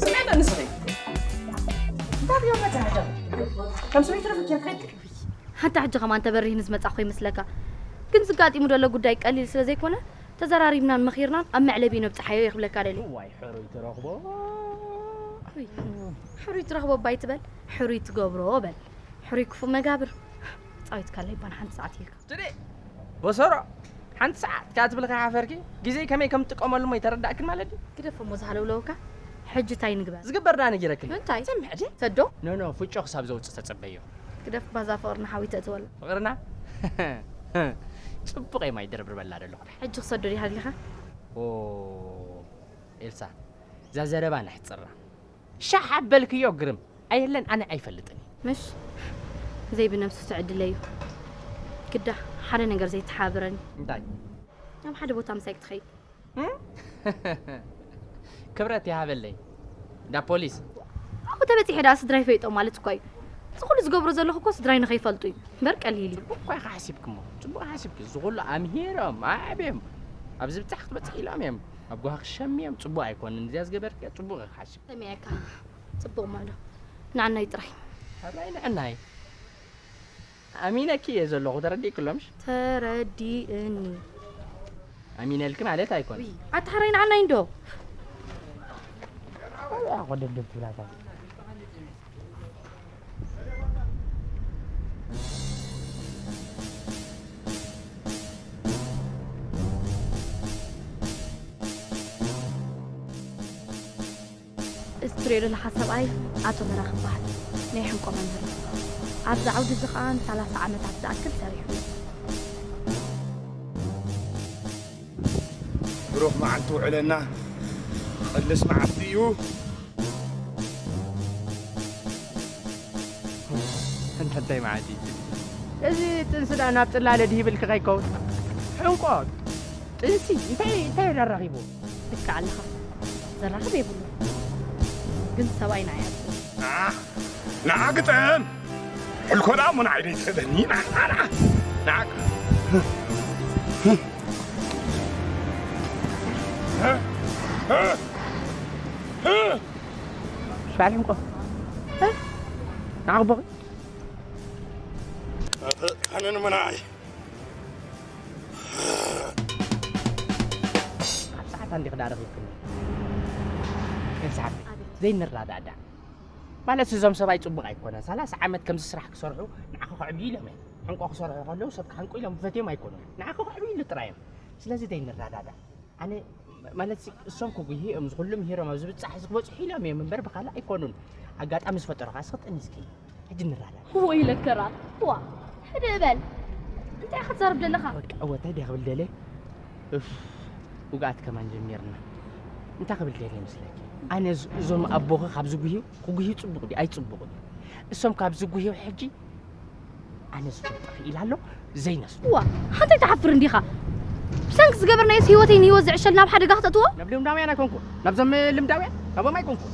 ስምዒት ኣንስኺ። እንታይ እዮም መታሕታ? ከም ስምዒት ረፍት ጀርካይ። ሓንቲ ሕጂ ከማን ተበሪህ ንዝመጻ ኮ ይመስለካ። ግን ዝጋጢሙ ዘሎ ጉዳይ ቀሊል ስለ ዘይኮነ፣ ተዘራሪብናን መኺርናን ኣብ መዕለቢ ነብጽሓዮ እየ ክብለካ ደልየ። እዋይ፣ ሕሩይ ትረኽቦ። ውይ፣ ሕሩይ ትረኽቦ እባ ኣይትበል፣ ሕሩይ ትገብሮ በል። ሕሩይ ክፉእ መጋብር። ጻዊትካለይ እባ ንሓንቲ ሰዓት ኢልካ። ትዲ፣ በሰሮ፣ ሓንቲ ሰዓት ከኣ ትብል ከይሓፈርኪ፣ ግዜ ከመይ ከም ትጥቀመሉ እሞ ኣይተረዳእክን ማለት ድዩ? ግደፎ እሞ ዝሃለውለውካ፣ ሕጂ እንታይ ንግበር? ዝግበር ደኣ ነጊረክን። እንታይ? ሰምዕ ድየ? ሰዶ? ኖ፣ ኖ፣ ፍጮ ክሳብ ዘውጽእ ተጸበዮ። ግደፍ ባዛ ፍቕርና ሓዊ ተእትወላ። ፍቕርና? ጽቡቕ እየ ማይ ደርብርበላ ደለኹ። ሕጂ ክሰዶ ዲኻ ኣሊኻ? ኦ፣ ኤልሳ፣ እዛ ዘረባ ነሕጽራ። ሻሕ ኣበልክዮ ግርም። ኣየለን ኣነ ኣይፈልጥን እየ። ምሽ? ዘይብነብሱ ትዕድለዩ። ግዳ ሓደ ነገር ዘይተሓባብረኒ። እንታይ? ናብ ሓደ ቦታ ምሳይ ክትኸይድ። እም? ክብረት ይሃበለይ። እንዳ ፖሊስ። ኣብኡ ተበጺሐ ደኣ ስድራይ ፈይጦ ማለት እኮ እዩ። እዚ ኩሉ ዝገብሮ ዘለኹ እኮ ስድራይ ንኸይፈልጡ እዩ። እምበር ቀሊል እዩ። ጽቡቕ እኮ ኢኻ ሓሲብክሞ። ጽቡቕ ሓሲብኪ። እዚ ኩሉ ኣምሂሮም፣ ኣዕብዮም። ኣብዚ ብጻሕ ክትበጽሕ ኢሎም እዮም። ኣብ ጓሂ ክሸም እዮም። ጽቡቕ ኣይኮንን። እዚኣ ዝገበርክያ ጽቡቕ ኢኻ ሓሲብኪ። ሰሚዐካ። ጽቡቕ ማሎ። ንዓናይ ጥራይ። ኣባይ ንዕናይ። ኣሚነኪ እየ ዘለኹ፣ ተረዲእኪ ኣሎ ምሽ? ተረዲእኒ። ኣሚነልኪ ማለት ኣይኮነን። ውይ፣ ኣታ ሕራይ ንዓናይ እንዶ። ኣበይ ኣኾ ደብደብ ትብላታ? እዚ ትሪኦ ዘለኻ ሰብኣይ ኣቶ በራኽ ይበሃል። ናይ ሕንቆ መምህር እዩ። ኣብዚ ዓውዲ እዚ ኸኣ ንሰላሳ ዓመታት ዝኣክል ሰሪሑ። ብሩኽ መዓልቲ ውዕለና። ቅልስ መዓልቲ እዩ። እንተ እንታይ መዓልቲ? እዚ ጥንሲ ደኣ ናብ ጽላለ ድሂብልኪ ከይከውን? ሕንቆ፣ ጥንሲ፣ እንታይ፣ እንታይ ደራኺቡ? ልክዕ ኣለኻ። ዘራኽብ የብሉ። ግን ሰብኣይ ንዓይ ኣጽልእ። ንዓ፣ ንዓ ግጠም! ሕልኮ ደኣ እሞ ንዓይ ደይትኽእለኒ። ንዓ፣ ንዓ፣ ንዓ። ንዓ። ሻል ሕንቆ። ንዓ ክቦኺ። ኣነ ንምንዓይ። ኣብ ሰዓት እንዲኺ ዳኣ ረኺብክኒ። ኤልሳ ሓብተይ፣ ዘይንረዳዳእ። ማለት እዞም ሰብኣይ ጽቡቕ ኣይኮነን። ሰላሳ ዓመት ከምዚ ስራሕ ክሰርሑ ንዓኻ ከዕብዩ ኢሎም እዮም። ሕንቆ ክሰርሑ ከለዉ ሰብ ክሓንቁ ኢሎም ፈትዮም ኣይኮኑን። ንዓኻ ከዕብዩ ኢሉ ጥራይ እዮም። ስለዚ ዘይንረዳዳእ። ኣነ ማለት እሶም ክጉሂ እዮም፣ ዝኹሉ ምሂሮም ኣብዚ ብጻሕ እዚ ክበጽሑ ኢሎም እዮም እምበር ብኻልእ ኣይኮኑን። ኣጋጣሚ ዝፈጠሩኻ እስኺ ጥንስኪ። ሕጂ ንራዳእ። ወይለከ ራል፣ ዋ፣ ሕድእ በል። እንታይ ኢኻ ትዛረብ ዘለኻ? በቃ፣ እወ፣ እንታይ ድየ ክብል ደልየ? እፍ፣ ውግኣት ከማን ጀሚርና። እንታይ ክብል ደልየ መስለኪ? ኣነ እዝ-፣ እዞም ኣቦኺ ካብ ዝጉህዩ፣ ክጉህዩ ጽቡቕ ድዩ? ኣይጽቡቕን እዩ። እሶም ካብ ዝጉህዩ ሕጂ፣ ኣነ ዝፈልጦ ክኢላ ኣሎ፣ ዘይነስቶ። ዋ፣ ሓንታይ ትሓፍር እንዲኻ? ብሰንኪ ዝገበርናዮስ ህይወተይ ንህይወት ዝዕሸል ናብ ሓደጋ ክተእትዎ? ናብ ልምዳውያን ኣይኮንኩን። ናብዞም ልምዳውያን፣ ናብኦም ኣይኮንኩን።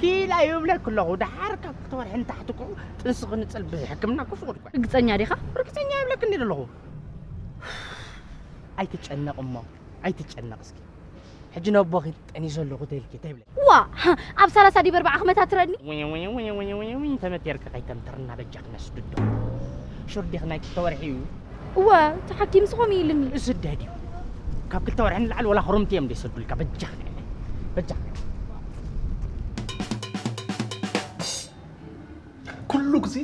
ኪላ ይብለኪ ኣለኹ፣ ደሓር ካብ ክልተ ወርሒ ንታሕቲ እኮ ጥንሲ ክንጽል ብሕክምና እኮ ፍቑድ እኮ። ርግጸኛ ዲኻ? ርግጸኛ ይብለኪ እንዲ ዘለኹ። ኣይትጨነቕ እሞ፣ ኣይትጨነቕ እስኪ። ሕጂ ነቦኺ ጠኒሰ ኣለኹ ተይልኪ፣ እንታይ ይብለኪ? ዋ! ኣብ ሰላሳ ዲብ ኣርባዓ ክመታትረኒ? ዊን፣ ዊን፣ ዊን፣ ዊን፣ ዊን፣ ዊን፣ ተመቴርኪ ከይተምትርና በጃ ክነስድዶ። ሹር ዲኺ ናይ ክልተ ወርሒ እዩ። እወ፣ እቲ ሓኪምስ ከምኡ ኢሉኒ። ስደድ እዩ። ካብ ክልተ ወርሒ ንላዕሊ ወላ ክሩምቲ እዮም ዘይሰዱልካ። በጃኺ ንዕለይ። በጃኺ። ኩሉ ግዜ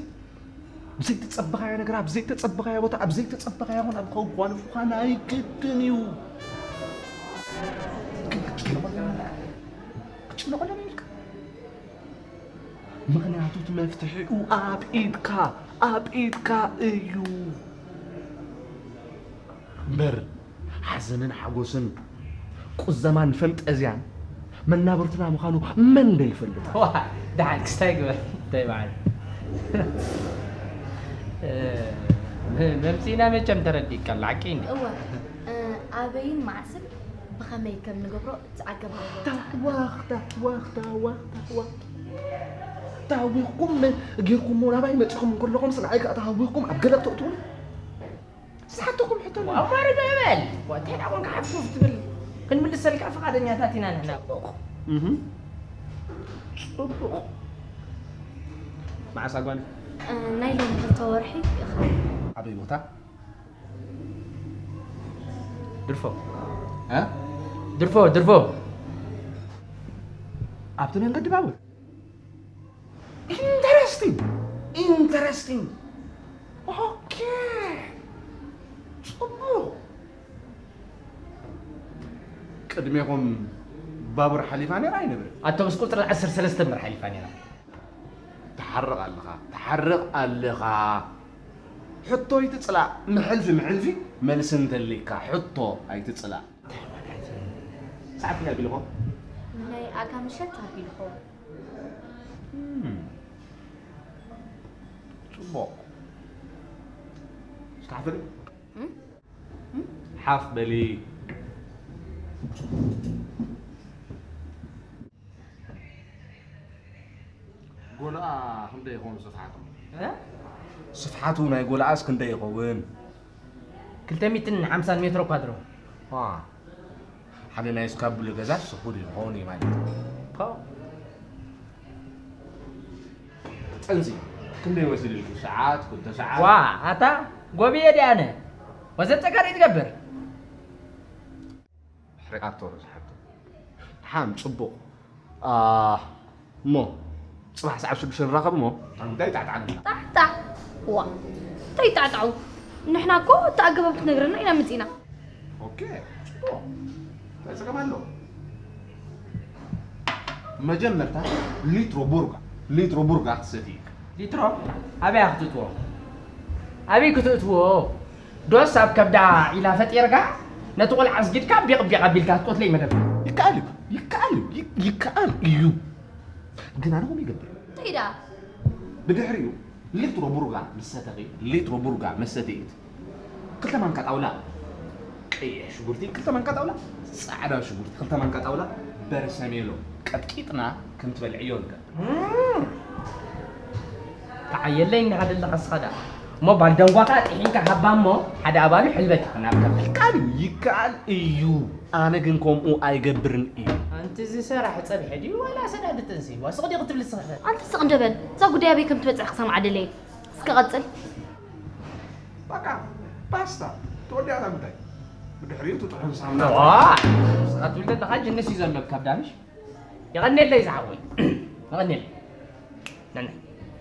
ብዘይተጸበኻዮ ነገር፣ ኣብ ዘይተጸበኻዮ ቦታ፣ ኣብ ዘይተጸበኻዮ ኩነታት ክጓንፉኻ ናይ ግድን እዩ። ግን ክትጨነቐሎም ኢልካ። ምኽንያቱ እቲ መፍትሒኡ ኣብ ኢድካ፣ ኣብ ኢድካ እዩ። እምበር ሓዘንን ሓጎስን፣ ቁዘማን ፈንጠዝያን መናብርትና ምዃኑ መን ዶ ይፈልጥ? ዋ፣ ደሓን ክስታይ ግበር፣ እንታይ በዓል? እ፣ መ-፣ መምጺእና መቸም ተረዲእካ ኣሎ፣ ሓቂ እንዴ? እወ፣ እ፣ ኣበይን መዓስን ብኸመይ ከም ንገብሮ እቲ ኣገባብ ኣለዎ። ዋኽታ ዋኽታ ዋኽታ ዋኽታ ዋኽታ። ታዊኽኩም መን ጌርኩሞ ናባይ መጺኹም ከለኹም ስንዓይ ከኣ ታዊኽኩም ኣብ ገለቕ ተእትዉኒ። ዝሓተኹም ሕቶ ዋ፣ ኣዋርዶ ይበል። ዋ፣ እንታይ ደኣ ኮንካ ሓፍ ኮፍ ትብል? ክንምልሰልካ ፍቓደኛታት ኢና ንሕና። እህ። ጽቡቕ። መዓስ ኣጓኒ? እ፣ ናይ ሎሚ ክልተ ወርሒ። ኣበይ ቦታ? ድርፎ። እ? ድርፎ፣ ድርፎ። ኣብቲ መንገዲ ባቡር? ኢንተረስቲንግ፣ ኢንተረስቲንግ። ኦኬ፣ ጽቡቕ። ቅድሜኹም ባቡር ሓሊፋ ነይራ ኣይነበረን? ኣቶብስ ቁጽሪ ዓሰርተ ሰለስተ እምበር ሓሊፋ ነይራ። ትሓርቕ ኣለኻ፣ ትሓርቕ ኣለኻ። ሕቶ ኣይትጽላእ፣ ምሕልፊ፣ ምሕልፊ፣ መልሲ እንተልይካ ሕቶ ኣይትጽላእ። ሰዓት ክንደይ ኣቢልኹም? ናይ ኣጋ ምሸት ኣቢልኹም። እም፣ ጽቡቕ። እስኪ ሓፍ በሊ። እም? እም? ሓፍ በሊ። ጎልኣ ክንደይ ይኸውን ስፍሓቱ? እ? ስፍሓቱ ናይ ጎልኣስ ክንደይ ይኸውን? ክልተ ሚእትን ሓምሳን ሜትሮ ኳድሮ። ዋ፣ ሓደ ናይ እስካቡሊ ገዛ ስኹድ ይኸውን እዩ ማለት እዩ። ፖ። ጥንሲ ክንደይ ወሲድልኪ? ሰዓት፣ ክልተ ሰዓት? ዋ፣ ኣታ ጎብየ ድየ ኣነ? ወዘን ጸጋሪ ትገብር? ሕሪቓቶ ርእሳ ሓብቲ። ደሓን፣ ጽቡቕ። ኣ፣ እሞ፣ ጽባሕ ሰዓት ሽዱሽተ ንራኸብ እሞ። እታ ጉዳይ ጣዕጣዕ ንብላ። ጣዕጣዕ? ዋ፣ እንታይ ጣዕጣዑ? ንሕና እኮ እቲ ኣገባብ ክትነግረና ኢና መጺና። ኦኬ፣ ጽቡቕ። እንታይ ጸገም ኣሎ? መጀመርታ ሊትሮ ቡርጋ፣ ሊትሮ ቡርጋ ክትሰቲ ኢኻ። ሊትሮ? ኣበይ ክትእትዎ? ኣበይ ክትእትዎ? ዶስ ኣብ ከብዳ ዒላ ፈጢርካ፣ ነቲ ቆልዓ ኣስጊድካ ቢቕ ቢቕ ኣቢልካ ክትቆትሎ እዩ መደብካ። ይከኣል እዩ፣ ይከኣል እዩ፣ ይ-፣ ይከኣል እዩ። ግን ኣነ ከምኡ ይገብር። እንታይ ደኣ? ብድሕሪኡ ሊትሮ ቡርጋ ምስ ሰተኺ፣ ሊትሮ ቡርጋ መሰተኢት፣ ክልተ ማንካ ጣውላ ቀይሕ ሽጉርቲ፣ ክልተ ማንካ ጣውላ ጻዕዳ ሽጉርቲ፣ ክልተ ማንካ ጣውላ በርሰሜሎ ቀጥቂጥና ከም ትበልዕዮ ንገብር። እም። ተዓየለይ እንዲኻ ዘለኻ እስኻ ደኣ። እሞ ባልደንጓኻ ጥሒንካ ሃባ እሞ ሓደ ኣባሉ ሕልበት ይኹን ኣብ ከብዳ። ይከኣል እዩ፣ ይከኣል እዩ። ኣነ ግን ከምኡ ኣይገብርን እዩ። ኣንቲ እዚ ሰራሕ ጸብሒ ድዩ ዋላ ሰዳዲ ጥንሲ? ዋ ስቕ ዲኺ ክትብሊ ስኽሕት? ኣንቲ ስቕ እንደ በል። እዛ ጉዳይ ኣበይ ከም ትበጽሕ ክሰምዓ ደለየ። እስከ ቀጽል። በቃ ባስታ። ተወዲኣ እታ ጉዳይ። ብድሕሪኡ እቲ ጥዑም ሳሙና። ዋ! ንስኻ ትብል ዘለኻ ጅንስ እዩ ዘሎ ኣብ ከብዳ ምሽ? የቐንየለይ ዝሓወይ። የቐንየለይ። ነነ።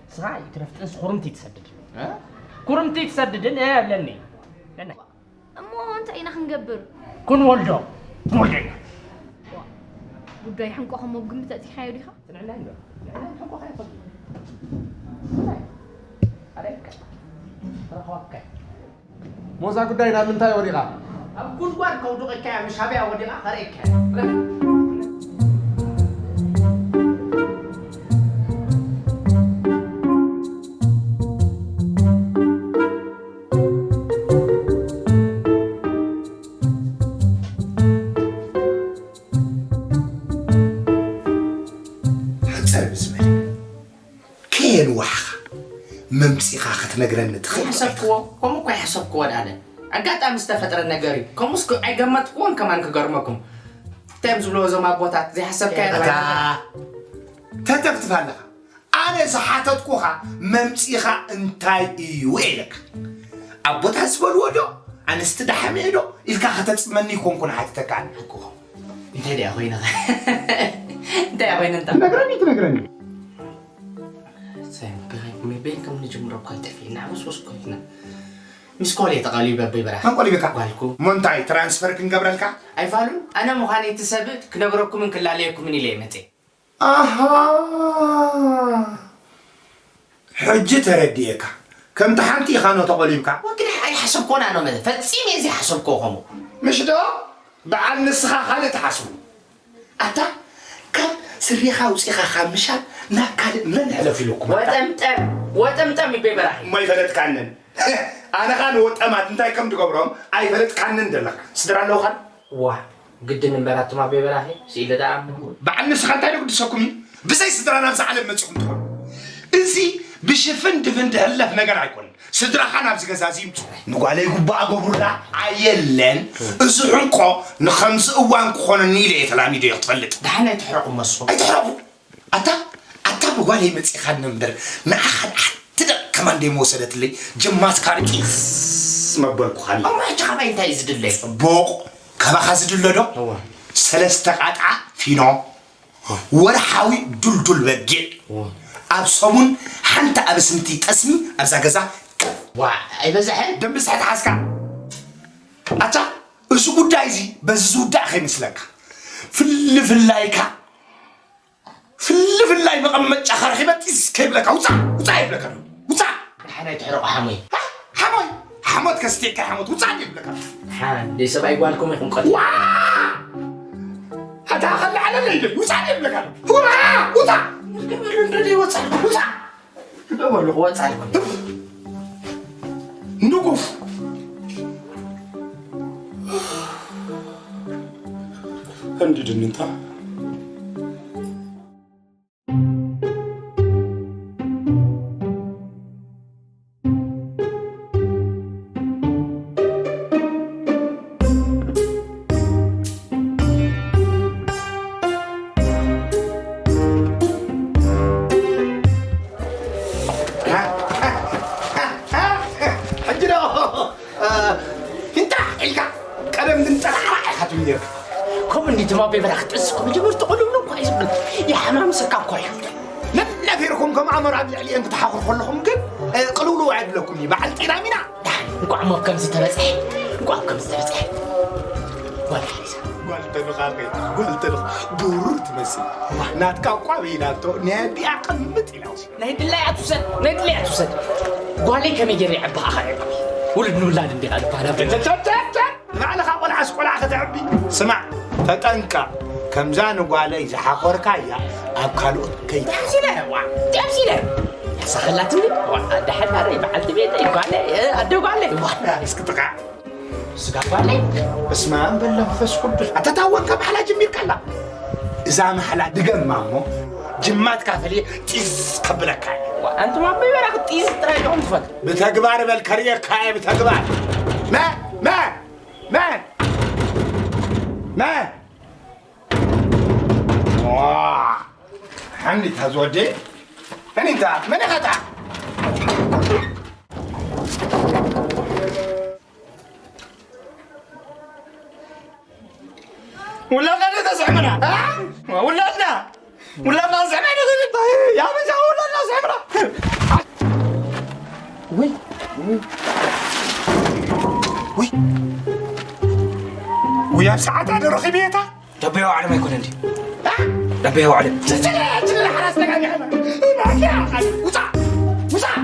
ንስኻ ይትረፍ ጥንሲ ኩርምቲ ትሰድድ። እ? ኩርምቲ ትሰድድን እየ እብለኒ። ነነ። እሞ እንታይ ኢና ክንገብር? ክንወልዶ። ክንወልዶ ኢና። ዋ፣ ጉዳይ ሕንቆ ከሞ ግምት ኣእቲኻዮ ዲኻ? ንዕና እንዶ። ንዕና ሕንቆ ካይፈልጥ። ኣረ፣ ኣረ፣ ተረኸባካ። ሞዛ ጉዳይ ናብ ምንታይ ወዲቓ? ኣብ ጉድጓድ ከውድቐካያ፣ ምሽ ኣበያ ወዲቓ ከርእየካ። ሕጽር ብዝበለ። ከየንዋሕኻ መምጺኻ ክትነግረኒ ትኽእል ዶ ኣይሓሰብክዎ፣ ኣይትኽእል? ከምኡ እኮ ኣይሓሰብክዎ ዳኣለ። ኣጋጣሚ ዝተፈጥረ ነገር እዩ። ከምኡስ ክ-፣ ኣይገመትክዎን ከማን ክገርመኩም። እንታይ እዮም ዝብልዎ እዞም ኣቦታት? ዘይሓሰብካዮ እታ ነገር። ተተፍትፍ ኣለኻ። ኣነ ዝሓተትኩኻ መምጺኻ እንታይ እዩ ኢለካ። ኣቦታት ዝበልዎ ዶ? ኣንስቲ ደሓመ ዶ? ኢልካ ከተጽመኒ ይኮንኩን ሓቲተካ ኣነ። ሓቅኹም። እንታይ ደኣ ኮይነ? እንታይ ደኣ ኮይነ እንታ? ትነግረኒ፣ ትነግረኒ። ሰም፣ ብኸይ-፣ መበይን ከም ንጅምሮ እኮ ኣይጠፍእና፣ ወስወስ እኮ ኢልና። ምስ ኮል እየ ተቐሊበ፣ ኣቦይ በራኺ። መን ቆሊበካ? ጓልኩ። እሞ እንታይ፣ ትራንስፈር ክንገብረልካ? ኣይፋሉን፣ ኣነ ምዃነይ እቲ ሰብ ክነግረኩምን ክላለየኩምን ኢለ እየ መጽየ። ኣሃ። ሕጂ ተረዲኤካ። ከምቲ ሓንቲ ኢኻ ኖ ተቆሊብካ። ወግዲ ኣይሓሰብኮን ኣኖ መ-፣ ፈጺመ ዘይሓሰብኮ ከምኡ። ምሽ ዶ? በዓል ንስኻ ካልእ ትሓስቡ። ኣታ፣ ካብ ስሪኻ ኣውጺኻ ካብ ምሻል ናብ ካልእ መን ሕለፍ ኢሉኩም ኣታ? ወጠምጠም፣ ወጠምጠም ይቤ በራኺ። እሞ ኣይፈለጥካንን። ኣነ ኸኣ ንወጠማት እንታይ ከም ትገብሮም ኣይፈለጥካንን ዘለኻ። ስድራ ኣለውኻን? ዋ፣ ግድን እምበር ኣቱም ኣቤ በራኺ፣ ስኢለ ደኣ እሞ። በዓል ንስኻ እንታይ ዶ ግድሰኩም እዩ? ብዘይ ስድራ ናብዛ ዓለም መጺኹም ትኾኑ። እዚ ብሽፍን ድፍን ድሕለፍ ነገር ኣይኮነን። ስድራኻ ናብዚ ገዛ እዚ ይምጹ። ንጓለይ ጉባኣ ገብሩላ ኣየለን። እዚ ሕንቆ ንኸምዚ እዋን ክኾነኒ ኢለ እየ ተላሚዶ እየ ክትፈልጥ። ደሓን ኣይትሕረቑ መስኹም። ኣይትሕረቑ። ኣታ፣ ኣታ ብጓለይ መጺኻኒ እምበር፣ ንዓኻ ሓንቲ ደቕ ከማን ደይመወሰደትለይ፣ ጅማትካ ርቂስ መበልኩኻኒ። እሞ ሕጂ ካባይ እንታይ እዩ ዝድለ? ጽቡቕ፣ ካባኻ ዝድለ ዶ? እወ። ሰለስተ ቃጣ ፊኖ፣ ወርሓዊ ዱልዱል በጊዕ፣ እወ። ኣብ ሰሙን ሓንቲ ኣብስንቲ ጠስሚ ኣብዛ ገዛ። ዋ፣ ኣይበዝሐን? ደንቢ ስሕት ሓዝካ። ኣታ፣ እዚ ጉዳይ እዚ በዚ ዝውዳእ ከይመስለካ። ፍልፍላይካ ፍልፍላይ መቐመጫ ከርሒበ ጢስ ከይብለካ፣ ውፃእ፣ ውፃእ ይብለካ ኣለኹ። ውፃእ። ደሓን ኣይትሕረቑ ሓሞይ። ሃ? ሓሞይ፣ ሓሞት ከስትየካ ሓሞት፣ ውፃእ ይብለካ ኣለኹ። ደሓን፣ ደይ ሰብኣይ ጓልኩም ኢኹም ቀትሉ። ዋ! ኣታ ከላዕለለይ ደይ፣ ውፃእ ይብለካ ኣለኹ። ውራ! ውፃእ! እንደደይ ወፃእ፣ ውፃእ! እንደበሉ ክወፃልኩም። ንጉፍ። እንዲ ድንንታ። ሕጂ ዶ? እ፣ ፊንታ ኢልካ ቀደም ግን ጠራዕራዕ ኢኻ ትብል ነርካ። ከምኡ እንዲ ትማቤ በራኺ ጥስኩም ጅምር ትቕልብሉ እኳ እዩ ዝብል። ይሓማምሰካ እኳ እዩ። ነናፊርኩም ከም ኣሞራ ኣብ ልዕሊኤን ክትሓኽሩ ከለኹም ግን፣ እ፣ ቅልውልው ኣይብለኩም እዩ። በዓል ጢራሚና። ደሓን፣ እንቋዕ እሞ ኣብ ከምዚ ተበጽሐ። እንቋዕ ኣብ ከምዚ ተበጽሐ። ጓል ሓሪሳ። ጓል ተልኻኸ፣ ጓል ተልኻ። ብሩር ትመስል። ናትካ እኳ በይናቶ፣ ናይ ኣዲኣ ቅምጥ ኢላ ውሲ። ናይ ድላያ ትውሰድ፣ ናይ ድላያ ትውሰድ። ጓለይ ከመይ ገይረ የዕብኻ ኸዓ? ውሉድ ንውላድ እንዲኻ ዝበሃል ኣብ ደገ። ተ-፣ ተ-፣ ተ-፣ ተ-፣ ንባዕልኻ ቆልዓስ ቆልዓ ከተዕቢ። ስማዕ፣ ተጠንቀቕ። ከምዛ ንጓለይ ዝሓኾርካያ ኣብ ካልኦት ከይትሓ-። ጠብሲለ፣ ዋ፣ ጠብሲለ። ያሳኸላትኒ፣ ዋ፣ ኣደ ሓዳረይ፣ በዓልቲ ቤተይ፣ ጓለይ፣ እ፣ ኣደ ጓለይ፣ ዋ። እስኪ ጥቓዕ። ስጋ ጓለይ። በስመ ኣብ ወወልድ ወመንፈስ ቅዱስ። ኣታ ታወንካ ማሕላ ጀሚርካ ኣላ። እዛ ማሕላ ድገማ እሞ ጅማትካ ፈልየ ጢዝ ከብለካ እየ። ዋ፣ ኣንቱም ኣቦይ በራኺ ጢዝ ጥራይ ኢኹም ትፈልጡ። ብተግባር በል ከርእየካ እየ ብተግባር። መ-፣ መ-፣ መ-፣ መ-፣ ዋ፣ ሓኒታ ዝወደይ። መን እንታ? መን ኢኻ እታ? ውላድና ዶ ተስዕምና? እ? ውላድና! ውላድና ተስዕምና ዶ? ያ በጃ ውላድና ተስዕምና! ውይ! ውይ! ውይ፣ ኣብ ሰዓታ ዶ ረኺበ እታ? ደበያ ዋዕለም ኣይኮነን ድዩ? እ? ደበያ ዋዕለም። ትችለ፣ ትችለ፣ ሓራስ ተጋጊኻ። ውፃእ! ውፃእ!